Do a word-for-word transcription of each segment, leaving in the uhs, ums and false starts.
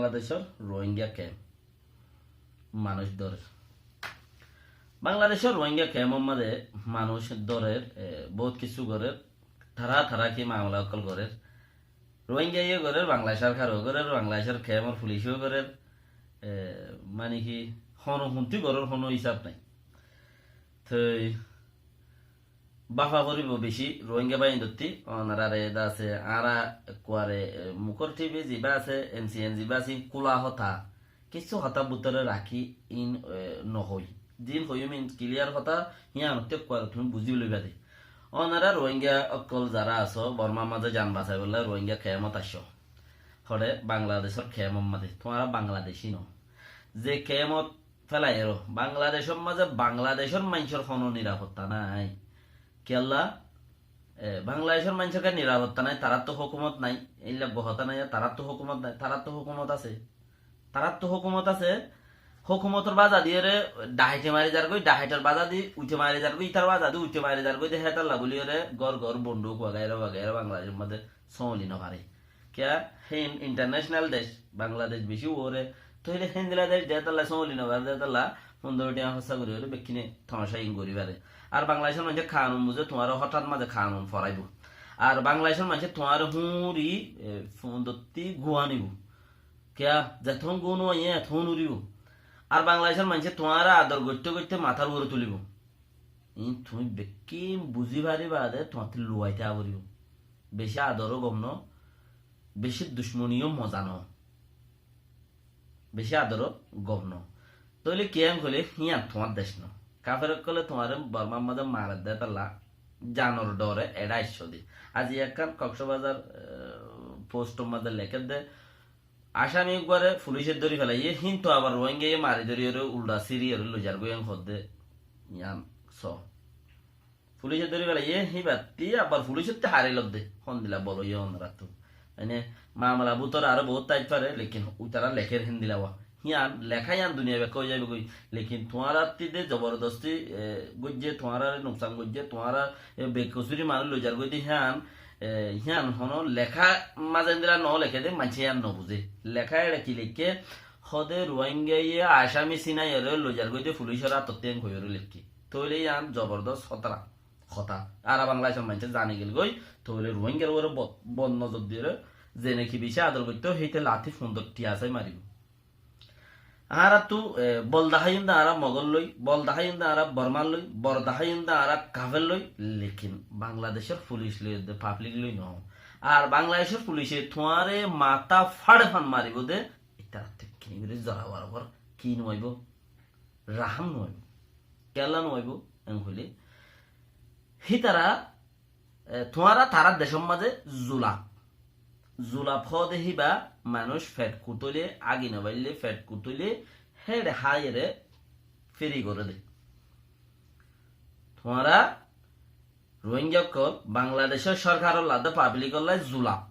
Bangladecór Rohingya kemp manúic dórer. Bangladecór Rohingya kempor mazé manúic dórer, e, bout kissú gorér, tará tará ki mamela ókkol gorér. Rohingyaye gorér, Bangladecór sórkare gorér, Bangladecór kempor fulice gorér, e, mani ki, hono huntí gorér hono hísab nái. Toi báfa foribó bicí Rohingya báiyain dótti, onorare de asé, añára ekkuare, e, mukór thibi zibá asé, N C N zibá asé, kúla hotá, kissú hotá bútore rakí in, e, nohói. Zin hoiyúm in kiliyar hotá, híyan ottú ekkuare tuñí buzí loibá de. Onora Rohingya ókkol zará asó, Bormar mazé zan basaibólla Rohingya kempot aiccó. Hoçé Bangladecór kempor mazé, tuáñra Bangladecí no. Ze kempot félai eró, Bangladecór mazé Bangladecór maincór hono nirafotta nái. Kiyólla? E, Bangladecór maincór kiyá nirafotta nái, taráttu hókumot nái, éilla hotá nái, taráttu hókumot nái, taráttu hókumot asé. Taráttu hókumot asé, hókumotor baza diyóre dhahaite mari zargói, dhahaitor baza di uite mari zargói, itar baza di uite mari zargói de hétalla buliyóre gór gór bonduk wagaira wagaira Bangladecór mazé sóli nofaré. Kiyá? Hín international dec, Bangladec bicí uore, tóile héndilla dec de hétalla sóli nofaré de hétalla fundoro thiañ hóssa goríyóre bekkúne tamacá in gorí faré. Ar Bangladecór maincé kanun buzé, tuáñre hotát mazé kanun foraibó. Ar Bangladecór maincé tuáñre húñri, e, fundottí guá nibó. Kiyá? Zetón gún óiye etón uribó. Ar Bangladecór maincé tuáñre ador goitté goitté matár uore tulibó. Iín tuñí bekkín buzí faribá de tuáñttú luwaitá foribó. Bicí adoró gom no, bicí ducmoniyó moza no. Bicí adoró gom no. Tóile kiyán hoilé híyan tuáñr dec no. Kafer ókkole tuáñre Bormar mazé marer de hétalla zanor dhore eçé aiccó de. Aijja ekkán Koksbazar, e, postor mazé lekér de, Asami uggwáre fulice dóri felaiyé, híntu abar Rohingyaye mari dóriyóre uldha síriyóre loizargói en hoódde yián só. Fulice dóri felaiyé, híbattí abar fulicottí hári lodde, hondila bol óiye onoráttu. Mane, mamela bútore aró bout táit fare, lekin uitará lekér héndila wa. Yián leká yián duniyai bekká ói zaibói goi. Lekin tuáñrattí de zobordosti, e, goijjé, tuáñrare nuksan goijjé, tuáñra, e, bekosuri manúic loizargói de yián, e, yián hono leká mazé endilla no leké de, maincé yián no buzé. Leká eçe ki leikké, hóde Ruáingaye Asami Sinaiyore loizargói de fulicor átottí en hoiyóre leikké. Tóile yián zobordos hotá. Hotá. Ara Bangladecor maincé zani gelgói, tóile Ruáingar uore bo-, bor nozor diyóre, zene ki beci ador goittó, héite lati fundor tiya sai maribó. Añárattu, e, bol daháiyum de añára Mogol loi, bol daháiyum de añára Bormar loi, bol daháiyum de añára kafer loi, lekin Bangladecor fulic loi de, pablik loi no. Ar Bangladecor fulice tuáñre matá façe fan maribó de, ítarattú kini gorí zora borabor ki no aibó? Rahám no aibó. Kiyólla no aibó? En hoilé, hítara E, tuáñra tarár decór mazé zulaf. Zulaf hoóde híba manúic fet kutóile, agi no faillé fet kutóile, héçe háiyere firi goré de. Tuáñra Ruáinga ókkol Bangladecór sórkaror ladé, pablikor ladé zulaf.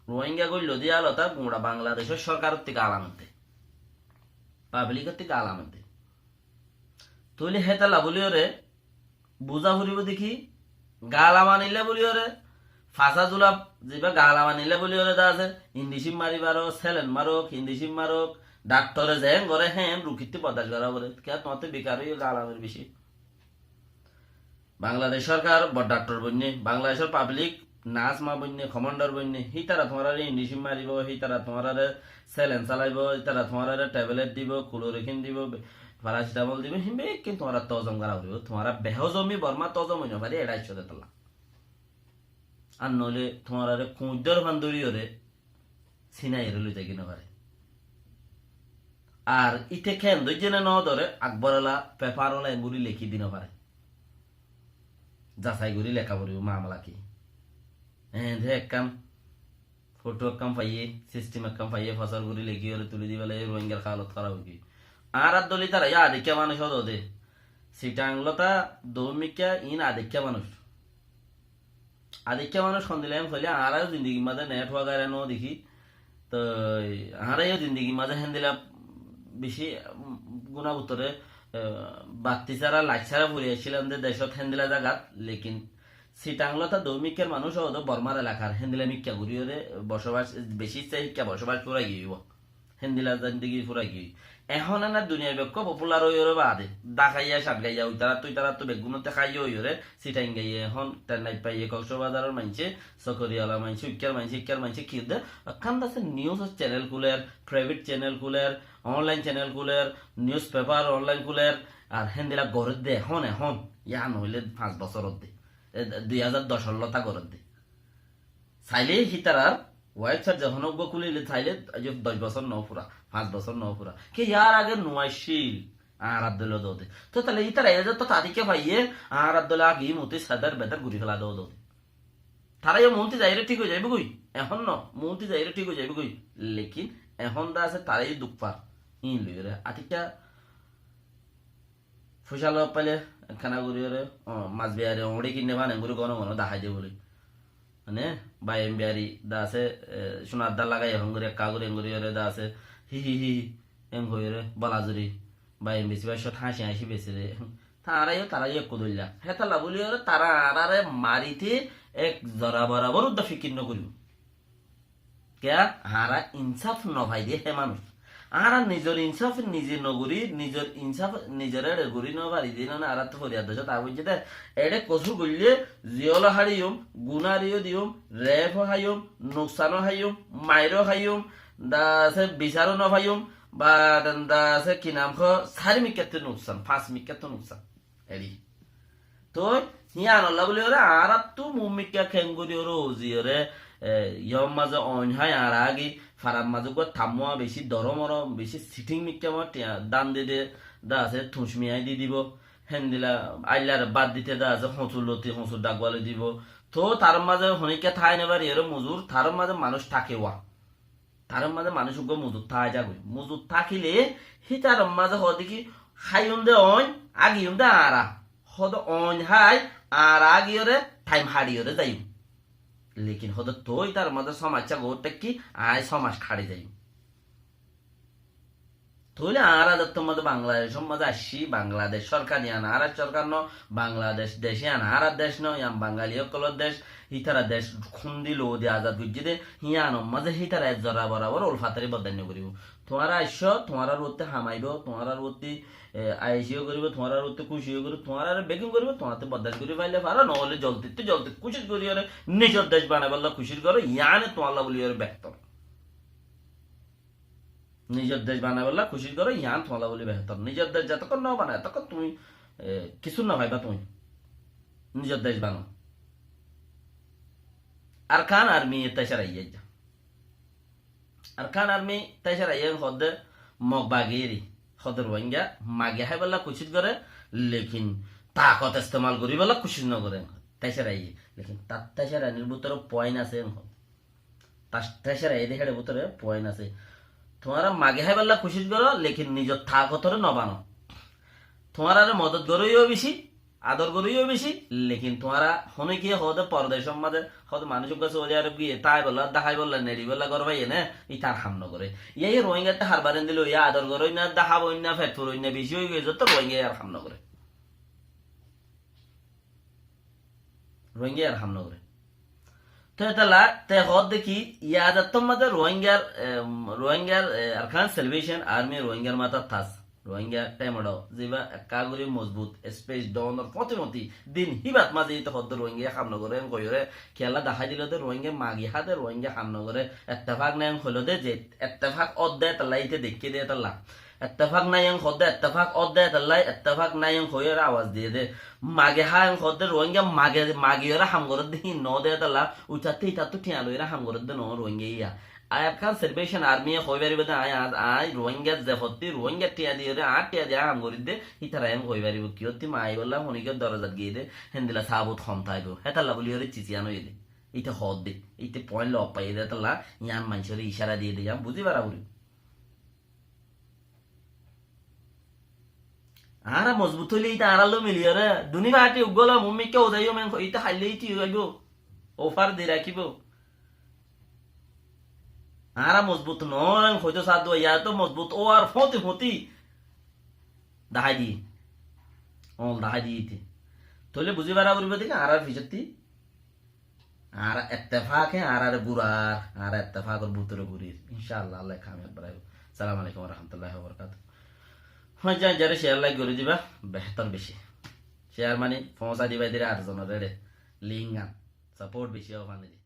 Ruáinga goilló de alota guñça Bangladecór sórkarottí galam edde. Pablikor ttu galam edde. Tóile hétalla buliyóre buzá foribó de ki? Galam anilla buliyóre, fasa zulaf, ziba galam anilla buliyóre de asé, indicin mari faro, selen marok, indicin marok, daktore zeén goré héen rukittú bordac gorá foré. Kiyá tuáñttú bikar óiye galamor beci? Bangladec sórkar bor daktor boinné, Bangladecor pablik nas ma boinné, komandar boinné, hítara tuáñrare indicin maribó, hítara tuáñrare selen salaibó, hítara tuáñrare tebelet dibó, kulorikin dibó, be-, farasitamol dibó, hín bekkín tuáñra tozom gorá foribó. Tuáñra behozomi Borma tozom ói no fari, eçé aiccó de tolla. Ar noóile tuáñrare kuñiddór fan dóriyóre Sinaiyore loi zai goi no fare. Ar íte ken dóijje ne no dóre, Akbor ola, pepar ola engori leki di no fare. Zasai gori leka foribó mamela ki. Eéñde ekkán foto ekkán faiyé, sistem ekkán faiyé, fosar gori lekiyóre tuli di félaiye, Ruáingar halot hárap ói giyói. Añárar dóli tará yó adekká manúic ódode. Sitang lota dómikká in adekká manúic. Adikká manúic hondilla hoilé, añára yó zindigir mazé network aira no dekí. Toi añára yó zindigir mazé héndilla beci, um, guna bútore, eh, batti sára, lait sára fori accílam de decót héndilla zagat, lekin Sitang lóta dóu mikkár manúic ódde Bormár elakár, héndilla mikká goríyoré bosóbac, bicí issá hikká bosóbac fúrai giyói. Héndilla zindigi fúrai giyói. Ehón ene duniyair bekkún popular óiyoré baade, Dhakaiya, Satgaiya, uitaráttu, uitaráttu beggúnottú háiya óiyoré, Sitangaiyé, ehón Tennai faiyé, Koksbazaror maincé, Sokoriyola maincé, uikkár maincé, ikkár maincé ki de, ekkán de asé news channel kúler, private channel kúler, online channel kúler, newspaper online kúler, ar héndilla gorédde ehón, ehón, yá noóile fañs bosór ódde, e, dui házar doc lóta gorédde. Sailé hítarar website zehón uggúa kúlile sailé aijjó doc bosór no fura, fañs bosór no fura. Ki yar age no accíl, añárar dóilla dóde. Tói taile hítara aijjó to tatíkka faiyé, añárar dóilla age muti sadar bedar gorí fela dóde. Tará yó muúntu zaiyóre thík ói zaibói goi. Ehón no, muúntu zaiyóre thík ói zaibói goi. Lekin ehón de asé tará yó duk far. Íin loiyóre. Atíkka foicá lói faile, ekkána goríyoré, o, mas biyari, oñçí kinne fán, engorí gono gono dahái de bóli. Mane, baiyem biyari, de asé, e, cúnar dá lagai, ehón gorí, ekká gorí, engorí yoré, de asé, hí, hí, hí, hí, en hoiyóre, bola zuri, baiyem besi baicót háñci háñci besi re. Tará yó, tará yó ekku dóilla. Hétalla bóliyoré, tará añáráre marité ek zora borabor udda fikir no goríbo. Kiyá? Añára insáf no fai de hé manúic. Añára nizor insáf nize no gorí, nizor insáf nizor eçe gorí no fari de, none añárattú foriyar doc aá foijjé de. Eçe kosúr goillé, ziyólo háçiyum, guná ariyó diyum, rep ó háiyum, nuksan ó háiyum, mair ó háiyum, de asé bisar ó no faiyum, ba de asé ki nam hoó, sair mikkáttú nuksan, fañs mikkáttú nuksan. Eri. Toi, híanolla bóliyoré, añáráttu muúmikká keéngorí oré uziyoré, e, yór mazé oin hái añára agi, farar mazé uggúa tammúa bicí doró moró, bicí sithíng mikká moró, tiañ dán dede, de asé tuñc miyai di dibou, héndilla aillare bát dite de asé hoñsur loti, hoñsur dhaggua loi dibou. Toi tar mazé honíkka tái no fariyoré mozur, tar mazé manúic táke wa. Tarár mazé manúic uggúa mozut táki zagói. Mozut tákile hítarar mazé hoóde ki háiyum de oin, agiyum de añára. Hoóde oin hái, añára agiyóre, thaim haçiyóre zaiyum. Lekin hoóde toi ítarar mazé sómaiccá goór tákki, aññí sómaic haçi zaiyum. Tóile añára zettór mazé Bangladecór mazé aiccí, Bangladec sórkar yián añárar sórkar no, Bangladec dec yián añárar dec no, yián Bangali ókkolór dec, hítara dec kúndi loudi azad goijjé dé, híyanor mazé hítara ek zora borabor ulfat ari boddain no goríbou. Tuáñra aiccó, tuáñrar uottí ham aibóu, tuáñrar uottí, e, aiyéci yó goríbou, tuáñrar uottí kúci yó goríbou, tuáñrare beggín goríbou, tuáñrttú boddac gorí faille faro, noóile zoldittú zoldi kúcic goríyoré nizor dec banaibálla kúcic goró, yiáne tuáñlla bóliyoré behétor. Nizor dec banaibálla kúcic goró, yián tuáñlla bóli behétor. Nizor dec zetókkon no bana, etókkon tuñí, e, kissú no faibá tuñí. Nizor dec banao. Arkán Army e taiccár aiyé aijja. Arkán Army taiccár aiyé hoóde Mog bagiyéri. Hoóde Ruáinga magi háibálla kúcic goré, lekin takot estemal goríbálla kúcic no goré. Taiccár aiyé. Lekin tar taiccár ainir bútore point asé hoóde. Tar taiccár aiyé dé héçe bútore point asé. Tuáñra magi háibálla kúcic goró, lekin nizor takotoré no bano. Tuáñrare modot goróiyo bicí, ador goróiyo bicí, lekin tuáñra honíkiye hoóde pordecór mazé, hoóde manúic uggúa Saudi Arob giyé, táibálla, dáhaibálla, neçibálla gór faiyé né, ítar ham no goré. Yá, yá Ruáingattú harbar endilla, yá ador goróinna, dáhaboinna, fet furoinna, bicí ói giyé, zottó Ruáinga yar ham no goré. Ruáinga yar ham no goré. Te etalla, te hoóde ki, yá zettór mazé Ruáingar, em, Ruáingar, e, Arkán Salvation Army Ruáingar matát tas. Ruáinga temedho, zibá ekká gorí mozbut, space doonor fóti fóti, din híbat mazé íte hoóde Ruáinga ham no goré, en hoiyóre, kiyólla dahái dilo dé Ruáinga magi há dé, Ruáinga ham no goré, ettefak nai en hoiló dé, ze ettefak ódde etalla, íte deikké dé etalla. Ettefak nai en hoóde, ettefak ódde etalla, ettefak nai en hoiyóre abas diyé dé. Magi há en hoóde, Ruáinga magi, magiyóre ham gorédde híin noó dé etalla, uitattú itattú thiañ loiyóre ham gorédde noó Ruáinga yá. Arkán Salvation Army e hoi faribó dé, aññí, aññí, aññí Ruáinga ze fottí, Ruáinga thiañ diyóre, añár thiañ di aññí ham gorídde, hítara en hoi faribó, kiyótti maibálla honíkiyór dorozat giyé dé, héndilla sabut hom táibo. Hétalla bóliyoré cis yián óiye dé. Íte hoódde, íte point lof faiyé dé etalla, yián maincóre icára diyé dé, yián buzí fara foribó. Añára mozbut óile íte añárar lói miliyóre, duní fathi uggúa lói muúmikká uzaiyum en hoi, íte haillé íte óibo, ofar di rakíbo. Añára mozbut noói en hoitó saá dé, yá to mozbut ówar fóti fóti dahái diyé, oñl dahái diyé íte. Tóile buzí fara foribó dé ki añárar fisótti Añára ettefake añárare gurar, añára ettefakor bútore gurir. Incállah, Allah kamiyab banaibó. Assalamu alaikum wa rahmatullahi wa barakatuhu. Hoijja hoijjare share like gorí diba, behétor beci. Share mani foóñsai diba, edire ar zonoré link an. Support beci óibo fani di.